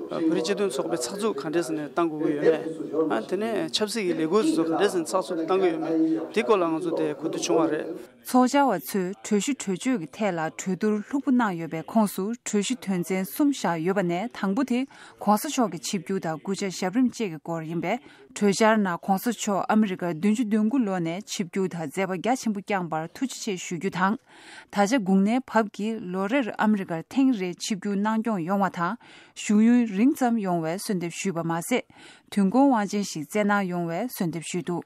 བོད་རིགས་སྤྱི་མཐུན་ཚོགས་པའི་ཚགས་ཚུད་ག་འདྲས་ཟེར་ནས་བཏང་དགོས་ཀྱི་ཡོད་མེད། ཨ་དེ་ནས་ཆབ་སྲིད་ཀྱི་ལས་འགུལ་ཚོ་ག་འདྲས་ཟེར་ནས་ཚགས་ཚུད་དུ་བཏང་གི་ཡོད་མེད། དེ་སྐོར་ལ་ང་ཚོ་དེ་གོ་བསྡུར་བྱུང་བ་རེད། ཚོགས་བཅར་བ་ཚོས་གྲོས་གཞི་གྲོས་ཆོད་ཀྱི་ཐད་ལ་གྲོས་བསྡུར་ལྷུག་པོ་གནང་ཡོད་པའི་ཁོངས་སུ་གྲོས་གཞི་དོན་ཚན་གསུམ་བཞག་ཡོད་པ་ནས། དང་པོ་དེ་གོང་ས་མཆོག་གི་ཆིབས་བསྒྱུར་དང་སྐུ་ཕྱྭ་ཞབས་རིམ་བཅས་ཀྱི་སྐོར་ཡིན་པས། གྲོས་འཆར་ནང་གོང་ས་མཆོག་ཨ་མི་རི་ཀར་བདུན་ཅུ་དོན་དགུ་ལོ་ནས་ཆིབས་བསྒྱུར་དང་མཛད་པ་རྒྱ་ཆེན་པོ་བསྐྱངས་པར་ཐུགས་རྗེ་ཆེ་ཞུ་རྒྱུ་དང་། ད་ཆ་དགུང་ནའི་བབ་ཀྱིས་ལོ་རེར་ཨ་མི་རི་ཀར་ཐེངས་རེ་ཆིབས་བསྒྱུར་གནང་སྐྱོང་ཡོང་བ་དང་། བཞུགས་ཡུན་རིང་ཙམ་ཡོང་བའི་གསོལ་འདེབས་ཞུས་པ་མ་ཟད། དུས་འཁོར་དབང་ཆེན་ཞིག་བསྩལ་གནང་ཡོང་བའི་གསོལ་འདེབས་ཞུས་འདུག་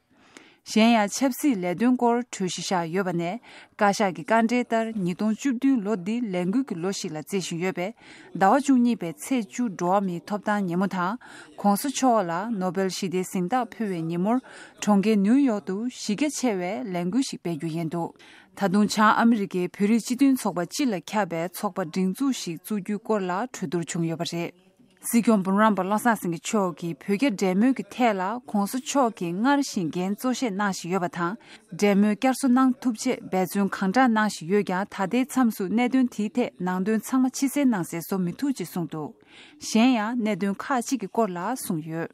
གཞན་ཡང་ཆབ་སྲིད་ལས་དོན་སྐོར་གྲོས་གཞི་བཞག་ཡོད་པ་ནས། བཀའ་ཤག་གི་བཀའ་འབྲེལ་ལྟར་ཉིས་སྟོང་བཅུ་བདུན་ལོ་འདི་ལས་འགུལ་གྱི་ལོ་ཞིག་ལ་བརྩི་བཞིན་ཡོད་པས། ཟླ་བ་བཅུ་གཉིས་པའི་ཚེས་བཅུ་འགྲོ་བ་མིའི་ཐོབ་ཐང་ཉིན་མོ་དང་། གོང་ས་མཆོག་ལ་ནོ་བེལ་ཞི་བདེའི་གཟེངས་རྟགས་ཕུལ་བའི་ཉིན་མོར། གྲོང་ཁྱེར་ནིའུ་ཡོག་ཏུ་གཞི་རྒྱ་ཆེ་བའི་ལས་འགུལ་ཞིག་སྤེལ་རྒྱུ་ཡིན་འདུག་ད་དུང་བྱང་ཨ་མི་རི་ཀའི་བོད་རིགས་སྤྱི་མཐུན་ཚོགས་པ་སྤྱི་ལ་ཁྱབ་པའི་ཚོགས་པ་སྒྲིག་འཛུགས་ཤིག་བཙུགས་རྒྱུའི་སྐོར་ལ་གྲོས་བསྡུར་བྱུང་ཡོད་པ་རེད། སྲིད་སྐྱོང་འབུམ་རམས་པ་བློ་བཟང་སེང་གེ་མཆོག་གིས་བོད་རྒྱ་འབྲེལ་མོལ་གྱི་ཐད་ལ་གོང་ས་མཆོག་གིས་སྔར་བཞིན་འགན་གཙོ་བཞེས་གནང་བཞིན་ཡོད་པ་དང་། འབྲེལ་མོལ་བསྐྱར་གསོ་གནང་ཐུབ་ཆེད་འབད་བརྩོན་གང་དྲག་གནང་བཞིན་ཡོད་ཀྱང་། ད་ལྟའི་མཚམས་སུ་གནད་དོན་དེའི་ཐད་ནང་དོན་ཚང་མ་ཕྱི་གསལ་ནང་གསལ་བཟོ་མི་ཐུབ་ཅེས་གསུངས་འདུག་གཞན་ཡང་གནད་དོན་ཁག་ཅིག་གི་སྐོར་ལ་གསུངས་ཡོད།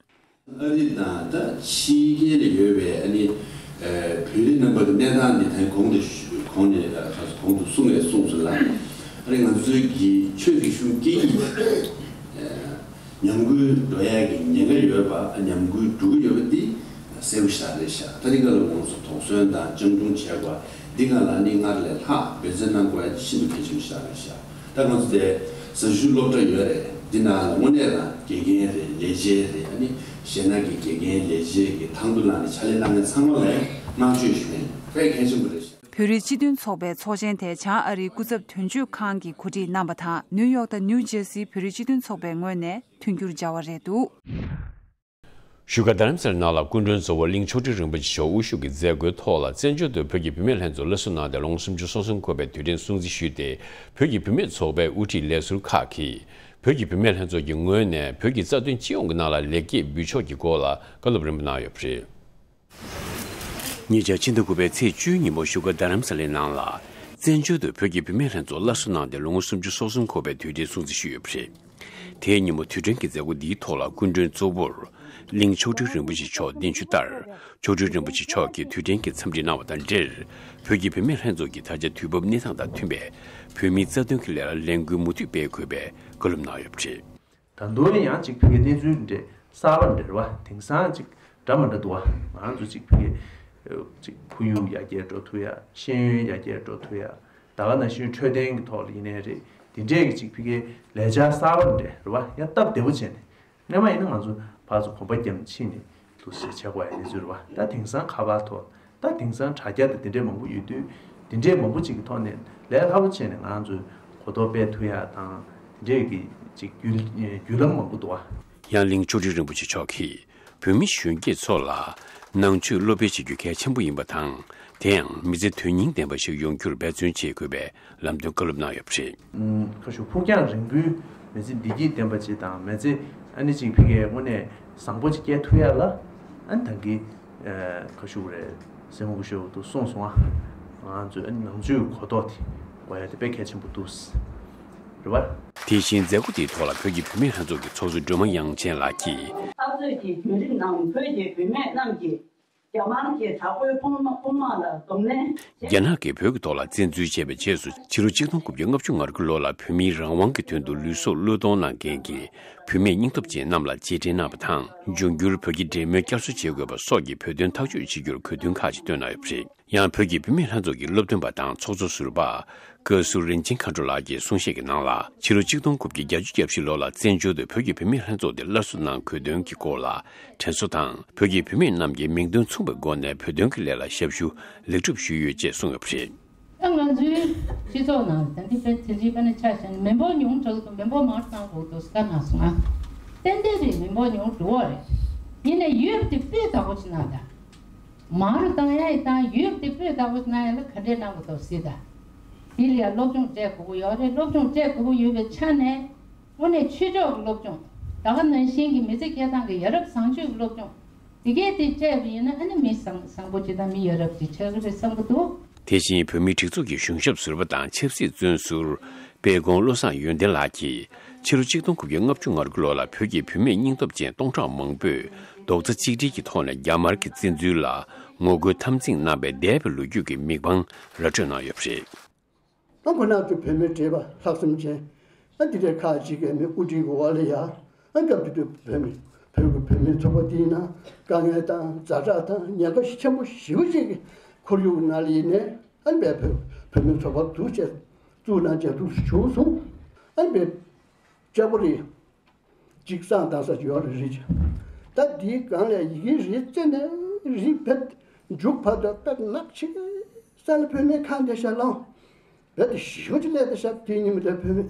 ཨ་རི་དང་ད་ཕྱི་རྒྱལ་ལ་ཡོད་པའི་ཨ་ནི་བོད་རིགས་རྣམ་པ་གི་གནས་སྟངས་འདི་ད་གོང་དུ་གོང་ནས་གོང་དུ་གསུངས་ནས་གསུངས་སོང་ལ། ཨ་རི་ང་ཚོའི་གི་ཆོས་ཀྱི་གཞུང་སྐད་ཡིག་ཉམས་རྒུད་འགྲོ་ཡ་གི་ཉེན་ཁ་ཡོད་པ། ཉམས་རྒུད་འགྲོ་གི་ཡོད་པ་འདི་གསལ་པོ་ཞིག་རེད་ཤག་ད་རིང་ག་ལ་ང་ཚོ་དོགས་ཟོན་དང་སྤྱང་གྲུང་བྱས་པ་འདི་ག་ལ་ནི་སྔར་ལས་ལྷག་འབད་བརྩོན་གནང་དགོས་ཡ་ཤིན་ཏུ་གལ་ཆེན་པོ་ཞིག་རེད་ཤག་ད་ང་ཚོ་དེ་ཟ་ཞུ་སློབ་གྲྭ་ཡོད་རེད། འདི་ནང་ལ་དངོས་གནས་རང་དགེ་རྒན་རེད། ལས་བྱེད་རེད། ཨ་ནི་གཞན་ན་གི་དགེ་རྒན་ལས་བྱེད་ཀྱི་དང་དུ་བླངས་ནས་ཕྱག་ལས་གནང་མཁན་ཚང་མ་ལ་བསྔགས་བརྗོད་ཞུ་མཁན་དཔེ་གལ་ཆེན་པོ་རེད་ཤག་བོད་རིགས་སྤྱི་མཐུན་ཚོགས་པའི་ཚོགས་ཆེན་དེ་བྱང་ཨ་རིའི་སྐུ་ཚབ་དོན་གཅོད་ཁང་གིས་གོ་སྒྲིག་གནང་བ་དང་། ནིའུ་ཡོག་དང་ནིའུ་ཇེར་སིའི་བོད་རིགས་སྤྱི་མཐུན་ཚོགས་པའི་ངོས་ནས་མཐུན་འགྱུར་སྦྱར་བ་རེད་འདུག་བཞུགས་སྒར་རྡ་རམ་ས་ལའི་ནང་ལ་སྐུ་མགྲོན་གཙོ་བོ་གླིང་མཆོག་སྤྲུལ་རིན་པོ་ཆེ་མཆོག་དབུ་བཞུགས་ཀྱིས་མཛད་སྒོའི་ཐོག་ལ། བཙན་བྱོལ་དུ་བོད་ཀྱི་བུད་མེད་ལྷན་ཚོགས་སླར་གསོ་གནང་སྟེ་ལོ་ངོ་སུམ་ཅུ་སོ་གསུམ་འཁོར་བའི་དུས་དྲན་སྲུང་བརྩི་ཞུས་ཏེ། བོད་ཀྱི་བུད་མེད་ཚོགས་པའི་དབུ་ཁྲིད་ལས་ཟུར་ཁག་གིས་བོད་ཀྱི་བུད་མེད་ལྷན་ཚོགས་ཀྱི་ངོས་ནས་བོད་ཀྱི་རྩ་དོན་སྤྱི་ཡོངས་ཀྱི་ནང་ལ་ལེགས་སྐྱེས་འབུལ་ཕྱོགས་ཀྱི་སྐོར་ལ་བཀའ་སློབ་རིམ་པ་གནང་ཡོད་པ་རེད། ཉེ་ཆར་ཕྱི་ཟླ་དགུ་པའི་ཚེས་བཅུའི་ཉིན་མོ་བཞུགས་སྒར་རྡ་རམ་ས་ལའི་ནང་ལ། བཙན་བྱོལ་དུ་བོད་ཀྱི་བུད་མེད་ལྷན་ཚོགས་སླར་གསོ་གནང་སྟེ་ལོ་ངོ་སུམ་ཅུ་སོ་གསུམ་འཁོར་བའི་དུས་དྲན་སྲུང་བརྩི་ཞུས་ཡོད་པ་རེད། དེའི་ཉིན་མོ་དུས་དྲན་གྱི་མཛད་སྒོ་འདིའི་ཐོག་ལ་སྐུ་མགྲོན་གཙོ་བོར་གླིང་མཆོག་སྤྲུལ་རིན་པོ་ཆེ་མཆོག་གདན་ཞུ་ལྟར། མཆོག་སྤྲུལ་རིན་པོ་ཆེ་མཆོག་གིས་དུས་དྲན་གྱི་འཚམས་འདྲི་གནང་བ་དང་འབྲེལ། བོད་ཀྱི་བུད་མེད་ལྷན་ཚོགས་ཀྱིས་ད་ཆ་དུས་བབ་གནས་སྟངས་དང་མཐུན་པའི་བོད་མིའི་རྩ་དོན་གྱི་ལས་ལ་ལས་འགུལ་མུ་མཐུད་སྤེལ་དགོས་པའི་བཀའ་སློབ་གནང་ཡོད་པ་རེད། ད་དུང་ཡང་ཅིག་ཕ་གིའི་གནས་ཚུལ་འདྲ་གསར་པ་འདྲ་རེད་བ། དེང་སང་ཅིག་འདྲ་མི་འདྲ་འདུག་བ། ང་ཚོ་ཅིག་ཕ་གི་ཅིག་ཁོར་ཡུག་ཡར་རྒྱས་འགྲོ་ཐུབ་ཡ། ཤེས་ཡོན་ཡར་རྒྱས་འགྲོ་ཐུབ་ཡ། ད་ག་ནང་བཞིན་འཕྲོད་བསྟེན་གྱི་ཐོག་ལ་ཡིན་ནའི་རེད། དེ་འདྲས་ཀྱི་ཅིག་ཕ་གིའི་ལས་འཆར་གསར་པ་འདྲ་རེད་བ། ཡང་སྟབས་བདེ་པོ་བྱས་ནས་སྔོན་མ་ཡིན་ན་ང་ཚོ་ཕར་ཚུར་གོམ་པ་བརྒྱབ་ནས་ཕྱིན་ནས་འདུག་ཟེར་བྱེད་དགོས་ཡ་གནས་ཚུལ་རེད་བ། ད་དེང་སང་ཁ་པར་ཐོག་ད་དེང་སང་དྲ་རྒྱ་དང་དེ་འདྲས་མང་པོ་ཡོད་དུས། དེ་འདྲས་མང་པོ་ཅིག་གི་ཐོག་ནས་ལས་སླ་པོ་བྱས་ནས་ང་ཚོས་གོ་རྟོགས་སྤེལ་ཐུབ་ཡ་དང་། དེ་འདྲས་ཀྱི་ཅིག་བརྒྱུད་བརྒྱུད་ལམ་མང་པོ་འདུག་བ། ཡང་གླིང་མཆོག་སྤྲུལ་རིན་པོ་ཆེ་མཆོག་གིས་བོད་མི་གཞོན་སྐྱེས་ཚོ་ལ་ནང་ཆོས་སློབ་སྤེལ་བྱེད་རྒྱུ་གལ་ཆེན་པོ་ཡིན་པ་དང་། དེ་ཡང་མི་ཚེ་དོན་སྙིང་ལྡན་པ་ཞིག་ཡོང་རྒྱུར་འབད་བརྩོན་བྱེད་དགོས་པའི་ལམ་སྟོན་བཀའ་སློབ་གནང་ཡོད་པ་རེད། ཁ་ཤུགས་ཕུགས་རྒྱང་རིང་པོའི་མི་ཚེ་བདེ་སྐྱིད་ལྡན་པ་ཅིག་དང་། མི་ཚེ་ཨ་ནི་ཅིག་ཕ་གིའི་དངོས་གནས་བཟང་པོ་ཅིག་སྐྱེལ་ཐུབ་ཡ་ལ། ཨ་ནི་ད་གིན་ཁ་ཤུགས་རེད། སྲས་མོ་སྐུ་ཞབས་དུ་གསུངས་སོང་ཨ། ང་ཚོས་ཨ་ནི་ནང་ཆོས་གོ་རྟོགས་དེ་དགོས་ཡ་དེ་དཔེ་གལ་ཆེན་པོ་འདུག་རེད་བ། དེ་བཞིན་མཛད་སྒོ་དེའི་ཐོག་ལ་བོད་ཀྱི་བུད་མེད་ལྷན་ཚོགས་ཀྱི་ཚོགས་གཙོ་སྒྲོལ་མ་དབྱངས་ཅན་ལགས་ཀྱིས། འཐབ་རྩོད་ཀྱི་བརྒྱུད་རིམ་ནང་བོད་ཀྱི་བུད་མེད་རྣམས་ཀྱིས་རྒྱ་དམར་གྱི་དྲག་པོའི་དཔུང་དམག་དཔུང་དམག་ལ་གདོང་ལེན། རྒྱ་ནག་གིས་བོད་ཀྱི་ཐོག་ལ་བཙན་འཛུལ་བྱས་པའི་རྗེས་སུ། ཕྱི་ལོ་ཆིག་སྟོང་དགུ་བརྒྱ་ལྔ་བཅུ་ང་དགུ་ལོ་ལ་བོད་མིའི་རང་དབང་གི་དོན་དུ་ལུས་སྲོག་བློས་གཏོང་གནང་མཁན་གྱི་བུད་མེད་སྙིང་སྟོབས་ཅན་རྣམས་ལ་རྗེས་དྲན་གནང་བ་དང་། འབྱུང་འགྱུར་བོད་ཀྱི་འབྲེལ་མོལ་བསྐྱར་གསོ་བྱེད་དགོས་པ་སོགས་ཀྱི་བོད་དོན་ཐག་གཅོད་བྱེད་རྒྱུར་དགོས་འདུན་ཁག་ཅིག་བཏོན་གནང་ཡོད་པ་རེད། ཡང་བོད་ཀྱི་བུད་མེད་ལྷན་ཚོགས་ཀྱི་སློབ་སྟོན་པ་དང་ཚོགས་གཙོ་ཟུར་པ་བཀའ་ཟུར་རིན་ཆེན་མཁའ་འགྲོ་ལགས་ཀྱིས་གསུང་བཤད་ཀྱི་ནང་ལ། ཕྱི་ལོ་ཆིག་སྟོང་དགུ་བརྒྱ་བརྒྱད་ཅུ་གྱ་བཞི་ལོ་ལ་བཙན་བྱོལ་དུ་བོད་ཀྱི་བུད་མེད་ལྷན་ཚོགས་དེ་སླར་གསོ་གནང་དགོས་དོན་གྱི་སྐོར་ལ་དྲན་གསོ་དང་། བོད་ཀྱི་བུད་མེད་རྣམས་ཀྱིས་མིང་དོན་མཚུངས་པའི་སྒོ་ནས་བོད་དོན་གྱི་ལས་ལ་ཞབས་ཞུ་ལེགས་གྲུབ་ཞུས་ཡོད་ཅེས་གསུངས་ཡོད་པ་རེད། ད་ང་ཚོའི་སྤྱི་ཚོགས་ནང་ད་འདི་དཔེ་དེ་འདྲའི་དཔེར་ན་ཆ་བཞག་ན་མི་འབོར་ཉུང་དྲགས་འདུག་མི་འབོར་མང་རུ་བཏང་དགོས་འདུག་བཀའ་གནང་སོང་ང་། ཏན་ཏན་རེད། མི་འབོར་ཉུང་འགྲོ་བ་རེད། ཡིན་ནའི་ཡོད་པ་དེ་སྤུས་དག་པོ་ཞིག་གནང་དང་། མང་རུ་བཏང་ཡ་ཡི་དང་ཡོད་པ་དེ་སྤུས་དག་པོ་ཞིག་གནང་ཡ་ལ་ག་འདྲས་གནང་དགོས་འདུག་ཟེར་དང་། དེ་ལ་ཡ་སློབ་སྦྱོང་སྤྲད་དགོས་ཀྱི་ཡོད་རེད། སློབ་སྦྱོང་སྤྲད་དགོས་ཀྱི་ཡོད་པའི་ཆ་ནས། དངོས་གནས་ཆོས་ཕྱོགས་ཀྱི་སློབ་སྦྱོང་། ད་ག་ནང་བཞིན་གྱི་མི་ཚེ་སྐྱེལ་སྟངས་ཀྱི་ཡ་རབས་བཟང་སྤྱོད་ཀྱི་སློབ་སྦྱོང་། དེ་གས་དེ་སྤྲད་པ་ཡིན་ན་ཨ་ནི་མི་བཟང་བཟང་པོ་ཅིག་དང་མི་ཡ་རབས་ཅིག་ཆགས་ཀྱི་རེད་བསམ་གྱི་འདུག་དེ་བཞིན་བོད་མིའི་སྒྲིག་འཛུགས་ཀྱི་གཞུང་ཞབས་ཟུར་པ་དང་ཆབ་སྲིད་བཙོན་ཟུར་དཔལ་ཀོང་བློ་བཟང་ཡོན་ཏན་ལགས་ཀྱིས་ཕྱི་ལོ་ཆིག་སྟོང་དགུ་བརྒྱ་ལྔ་བཅུ་ང་དགུ་ལོ་ལ་བོད་ཀྱི་བུད་མེད་སྙིང་སྟོབས་ཅན་སྟོང་ཕྲག་མང་པོས་རྡོག་རྩ་གཅིག་སྒྲིལ་གྱི་ཐོག་ནས་རྒྱ་དམར་གྱི་བཙན་འཛུལ་ལ་ངོ་རྒོལ་འཐབ་འཛིང་གནང་བའི་འདས་པའི་ལོ་རྒྱུས་ཀྱི་མིག་དཔང་ར་སྤྲོད་གནང་ཡོད་པ་རེད། ཨ་ཁོ་ན་ཚོ་བོད་མི་བགྲེས་པ་ལྷག་བསམ་ཅན། ཨ་འདི་འདྲའི་ཁག་ཅིག་གིས་མི་དབུ་ཁྲིད་གི་འོག་ལ་ཡ། ཨ་སྐབས་དེ་དུས་བོད་མི་བོད་ཀྱི་བུད་མེད་ཚོགས་པ་དེའི་ནང་དཀའ་ངལ་དང་ཛ་དྲག་དང་ཉེན་ཁ་ཆེན་པོ་ཞེ་པོ་ཅིག་གི་ཁོར་ཡུག་ནང་ལ་ཡིན་ནའི་ཨ་བོད་བོད་མི་ཚོགས་པ་འཛུགས་བྱས་བཙུགས་གནང་བྱས་འདུག་བྱུང་སོང་། ཨ་བོད་ལྕགས་པོ་རི། གཅིག་བསང་བཏང་ས་ཅིག་ཡོད་རེད་རེད། ད་འདིའི་སྒང་ལ་ཡི་གེ་རེ་བཙལ་ནས་རི་བེད་མཇུག་བར་དུ་ད་ནག་ཆེ་ས་ལ་བོད་མི་ཁ་འདི་ཤ་ལོང་བེད་ཞེ་པོ་ཅིག་སླེབས་ཏེ་ཤ་དེའི་ཉིན་མོ་དེ་བོད་མི་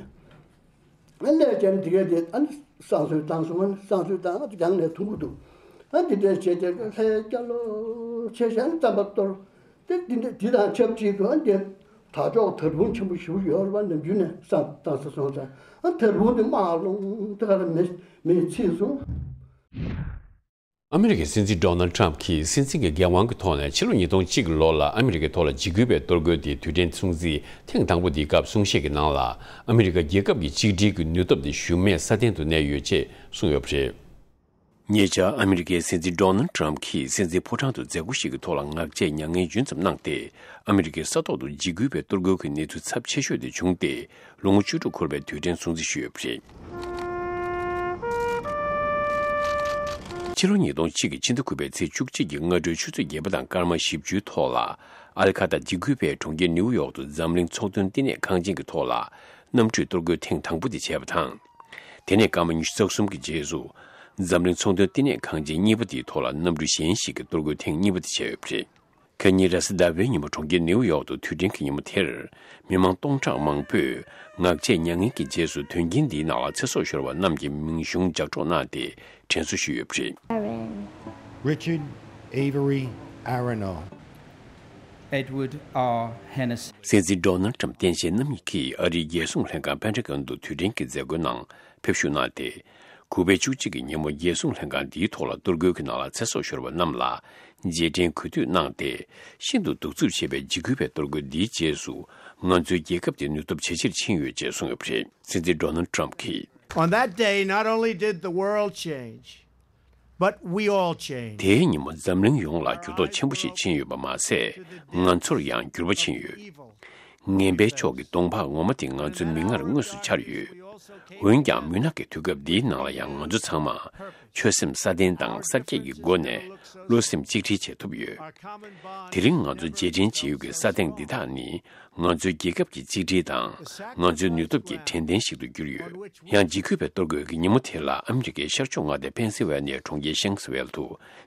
ཨ་སླེབས་ཀྱང་འདི་གས་དེ་ཨ་ནི་བསང་གསོལ་བཏང་སོང་། ཨ་ནི་བསང་གསོལ་བཏང་ཨ་རྒྱང་ནས་ཐུང་གི་འདུག་ཨ་འདི་འདྲས་བྱས་ཏེ་ལྷའི་སྐྱ་ལོ་ཆེ་ཤ་ནི་རྩམ་པ་གཏོར། དེ་འདི་འདྲ་འདི་དང་ཆབས་ཅིག་ཏུ་ཨ་འདི་དར་ལྕོག་དར་བུང་ཆེན་པོ་ཞིག་ཡོད་རེད་པ། ནམ་རྒྱུན་ནས་བསང་བཏང་ས་སོང་ཙང་ཨ་དར་བུང་དེ་དམར་ལོང་དེ་ག་ལ་མེ་མེ་ཚིག་སོང་། ཨ་མི་རི་ཀའི་སྲིད་འཛིན་ཌོ་ནལ་ཊམ་གྱིས་སྲིད་འཛིན་གྱི་འགན་དབང་གི་ཐོག་ནས་ཕྱི་ལོ་ཉིས་སྟོང་གཅིག་གི་ལོ་ལ་ཨ་མི་རི་ཀའི་ཐོག་ལ་འཇིགས་སྐུལ་བའི་གཏོར་རྒོལ་དེ་དུས་དྲན་སྲུང་བརྩི་ཐེངས་དང་པོ་དེའི་སྐབས་གསུང་བཤད་ཀྱི་ནང་ལ་ཨ་མི་རི་ཀ་རྒྱལ་ཁབ་ཀྱི་གཅིག་སྒྲིལ་གྱི་ནུས་སྟོབས་དེ་ཞུམ་མེད་སྲ་བརྟན་དུ་གནས་ཡོད་ཅེས་གསུངས་ཡོད་པ་རེད། ཉེ་ཆར་ཨ་མི་རི་ཀའི་སྲིད་འཛིན་ཌོ་ནལ་ཊམ་གྱིས་སྲིད་འཛིན་ཕོ་བྲང་དུ་མཛད་སྒོ་ཞིག་གི་ཐོག་ལ་ངག་བཅད་མྱ་ངན་ལྗོན་ཙམ་གནང་སྟེ། ཨ་མི་རི་ཀའི་ས་ཐོག་ཏུ་འཇིགས་སྐུལ་བའི་གཏོར་རྒོལ་གྱི་གནས་ཚུལ་ཚབས་ཆེ་ཤོས་དེ་བྱུང་སྟེ། ལོ་ངོ་བཅུ་དྲུག་འཁོར་བའི་དུས་དྲན་སྲུང་བརྩི་ཞུས་ཡོད་པ་རེད། ཕྱི་ལོ་ཉིས་སྟོང་གཅིག་གི་ཕྱི་ཟླ་དགུ་པའི་ཚེས་བཅུ་གཅིག་གི་སྔ་དྲོའི་ཆུ་ཚོད་བརྒྱད་པ་དང་སྐར་མ་བཞི་བཅུའི་ཐོག་ལ། ཨལ་ཁ་ཏར་འཇིགས་སྐུལ་བས་གྲོང་ཁྱེར་ནིའུ་ཡོག་ཏུ་འཛམ་གླིང་ཚོང་དོན་བསྟི་གནས་ཁང་ཆེན་གྱི་ཐོག་ལ་གནམ་གྲུས་གཏོར་རྒོལ་ཐེངས་དང་པོ་དེ་བྱས་པ་དང་། དེ་ནས་སྐར་མ་ཉི་ཤུ་རྩ་གསུམ་གྱི་རྗེས་སུ། འཛམ་གླིང་ཚོང་དོན་བསྟི་གནས་ཁང་ཆེན་གཉིས་པ་དེའི་ཐོག་ལ་གནམ་གྲུ་གཞན་ཞིག་གིས་གཏོར་རྒོལ་ཐེངས་གཉིས་པ་དེ་བྱས་ཡོད་པ་རེད། ཁ་ཉིན་རེས་གཟའ་ཟླ་བའི་ཉིན་མོ་གྲོང་ཁྱེར་ནིའུ་ཡོག་ཏུ་དུས་དྲན་གྱི་ཉིན་མོ་དེར། མི་མང་སྟོང་ཕྲག་མང་པོས་ངག་བཅད་མྱ་ངན་གྱི་རྗེས་སུ་དོན་རྐྱེན་འདིའི་ནང་ལ་ཚེ་སྲོག་ཤོར་བ་རྣམས་ཀྱི་མིང་གཞུང་ལྗགས་སྒྲོག་གནང་སྟེ་དྲན་གསོ་ཞུས་ཡོད་པ་རེད། Richard Avery Arano. Edward R. Hennessy. སྲིད་འཛིན་ཌོ་ནལ་ཊམ་སྟངས་དཔྱལ་རྣམ་གཉིས་ཀྱིས་ཨ་རིའི་རྒྱལ་སྲུང་ལྷན་ཁང་པེན་ཊ་གོན་དུ་དུས་དྲན་གྱི་མཛད་སྒོའི་ནང་ཕེབས་བཞུགས་གནང་སྟེ། དགུ་པའི་བཅུ་གཅིག་གི་ཉིན་མོ་རྒྱལ་སྲུང་ལྷན་ཁང་འདིའི་ཐོག་ལ་གཏོར་རྒོལ་གྱི་ནང་ལ་ཚེ་སྲོག་ཤོར་བ་རྣམས་ལ་རྗེས་དྲན་གུས་འདུད་གནང་སྟེ། ཤིན་ཏུ་གདུག་རྩུབ་ཆེ་བའི་འཇིགས་སྐུལ་བའི་གཏོར་རྒོལ་འདིའི་རྗེས་སུ། ང་ཚོའི་རྒྱལ་ཁབ་དེ་ནུས་སྟོབས་ཇེ་ཆེར་ཕྱིན་ཡོད་ཅེས་གསུངས་ཡོད་པ་རེད། སྲིད་འཛིན་ཌོ་ནལ་ཊམ་གྱིས། On that day, not only did the world change, but we all changed. དེའི་ཉིན་མོ་འཛམ་གླིང་ཡོངས་ལ་འགྱུར་ལྡོག་ཆེན་པོ་ཞིག་ཕྱིན་ཡོད་པ་མ་ཟད། ང་ཚོར་ཡང་འགྱུར་བ་ཕྱིན་ཡོད། ངན་པའི་ཕྱོགས་ཀྱི་གདོང་འཕགས་ངོ་མ་དེ་ང་ཚོའི་མིག་སྔར་དངོས་སུ་འཆར་ཡོད། འོན་ཀྱང་མུན་ནག་གི་དུས་སྐབས་འདིའི་ནང་ལ་ཡང་ང་ཚོ་ཚང་མ་ཆོད་སེམས་སྲ་བརྟན་དང་གསར་བསྐྱེད་ཀྱི་སྒོ་ནས་བློ་སེམས་གཅིག་སྒྲིལ་བྱེད་ཐུབ་ཡོད། དེ་རིང་ང་ཚོ་རྗེས་དྲན་བྱེད་ཡུལ་གྱི་ས་སྟེང་འདི་དག་ནི། ང་ཚོའི་རྒྱལ་ཁབ་ཀྱི་གཅིག་སྒྲིལ་དང་། ང་ཚོའི་ནུས་སྟོབས་ཀྱི་དྲན་རྟེན་ཞིག་ཏུ་གྱུར་ཡོད། ཡང་འཇིགས་སྐུལ་བའི་གཏོར་རྒོལ་གྱི་ཉིན་མོ་དེ་ལ་ཨ་མི་རི་ཀའི་ཤར་ཕྱོགས་མངའ་སྡེ་ཕེན་སིལ་ཝེ་ནི་ཡའི་གྲོང་ཁྱེར་ཤན་སི་ཝེལ་དུ་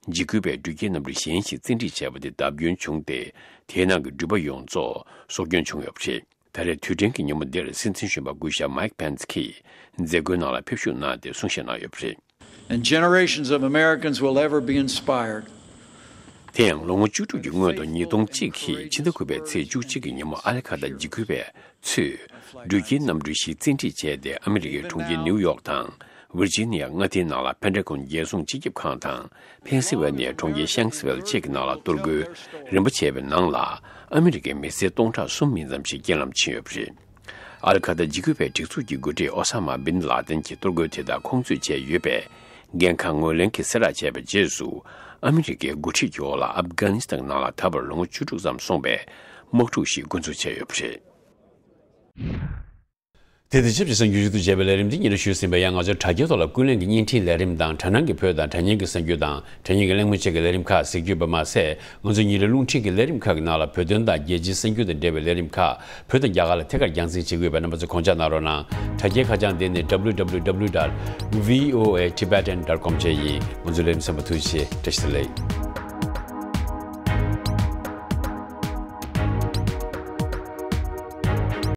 འཇིགས་སྐུལ་བའི་འགྲུལ་སྐྱེལ་གནམ་གྲུ་གཞན་ཞིག་བཙན་ཁྲིད་བྱས་པ་དེ་བརྡབ་སྐྱོན་བྱུང་སྟེ། དེའི་ནང་གི་འགྲུལ་པ་ཡོངས་རྫོགས་སྲོག་སྐྱོན་བྱུང་ཡོད་པ་རེད། ད་རེས་དུས་དྲན་གྱི་ཉིན་མོ་འདིར་སྲིད་འཛིན་གཞོན་པ་སྐུ་ཞབས་མའིག་པེན་སི་གྱིས་མཛད་སྒོའི་ནང་ལ་ཕེབས་ཞུགས་གནང་སྟེ་གསུང་བཤད་གནང་ཡོད་པ་རེད། And generations of Americans will ever be inspired དེ་ཡང་ལོ་ངོ་བཅུ་དྲུག་གི་སྔོན་དུ་ཉིས་སྟོང་གཅིག་གི་ཕྱི་ཟླ་དགུ་པའི་ཚེས་བཅུ་གཅིག་གི་ཉིན་མོ་ཨ་ལི་ཁ་ཏ་འཇིགས་སྐུལ་བའི་ཚོས་འགྲུལ་སྐྱེལ་གནམ་གྲུ་བཞི་བཙན་ཁྲིད་བྱས་ཏེ། ཨ་མི་རི་ཀའི་གྲོང་ཁྱེར་ནིའུ་ཡོག་དང་ཝིར་ཇི་ནི་ཡ་མངའ་སྡེའི་ནང་ལ་ཕེན་ཌ་གོན་རྒྱལ་སྲུང་སྤྱི་ཁྱབ་ཁང་དང་ཕེན་སིལ་ཝེ་ནི་ཡའི་གྲོང་ཁྱེར་ཤན་སི་ཝེལ་བཅས་ཀྱི་ནང་ལ་གཏོར་རྒོལ་རིམ་པ་བྱས་པའི་ནང་ལ། ཨ་མི་རི་ཀའི་མི་སེར་སྟོང་ཕྲག་གསུམ་མིན་ཙམ་ཞིག་རྐྱེན་ལམ་ཕྱིན་ཡོད་པ་རེད། ཨལ་ཁ་ཏ་འཇིགས་སྐུལ་བའི་སྒྲིག་འཛུགས་ཀྱི་འགོ་ཁྲིད་ཨོ་ས་མ་བིན་ལ་དན་གྱིས་གཏོར་རྒོལ་དེ་དག་ཁོང་ཚོས་བྱས་ཡོད་པའི་འགན་ཁག་ངོས་ལེན་གྱི་གསལ་བསྒྲགས་བྱས་པའི་རྗེས་སུ། ཨ་མི་རི་ཀའི་འགོ་ཁྲིད་ཀྱི་འོག་ལ་ཨབ་གྷ་ནི་སི་ཐན་ནང་ལ་ད་བར་ལོ་ངོ་བཅུ་དྲུག་ཙམ་སོང་བའི་དམག་འཁྲུག་ཞིག་འགོ་འཛུགས་བྱས་ཡོད་པ་རེད། དེ་དང་ཆབས་ཅིག་གསར་འགྱུར་ཞུ་གཏུག་བྱས་པའི་ལས་རིམ་འདི་ཉིན་རེ་ཞུས་ཟིན་པ། ཡང་ང་ཚོའི་དྲ་རྒྱའི་ཐོག་ལ་ཀུན་གླེང་གི་བརྙན་འཕྲིན་ལས་རིམ་དང་། དྲ་སྣང་གི་བོད་དང་དྲ་བརྙན་གྱི་གསར་འགྱུར་དང་། དྲ་བརྙན་གྱི་གླེང་མོལ་བཅས་ཀྱི་ལས་རིམ་ཁག་གཟིགས་རྒྱུ་ཡོད་པ་མ་ཟད། ང་ཚོའི་ཉིན་རེའི་རླུང་འཕྲིན་གྱི་ལས་རིམ་ཁག་གི་ནང་ལ་བོད་དོན་དང་རྒྱལ་སྤྱིའི་གསར་འགྱུར་དང་འབྲེལ་བའི་ལས་རིམ་ཁག་བོད་དང་རྒྱ་གར་ལ་ཐད་ཀར་རྒྱང་སྲིང་བྱེད་ཀྱི་ཡོད་པས། རྣམ་པ་ཚོས་གོ་བརྡ་གནང་རོགས་གནང་། དྲ་རྒྱའི་ཁ་བྱང་དེ་ནི་W W W dot V O A Tibetan dot com བཅས་ཡིན། ང་ཚོའི་ལས་རིམ་གསན་པར་ཐུགས་རྗེ་ཆེ། བཀྲ་ཤིས་བདེ་ལེགས།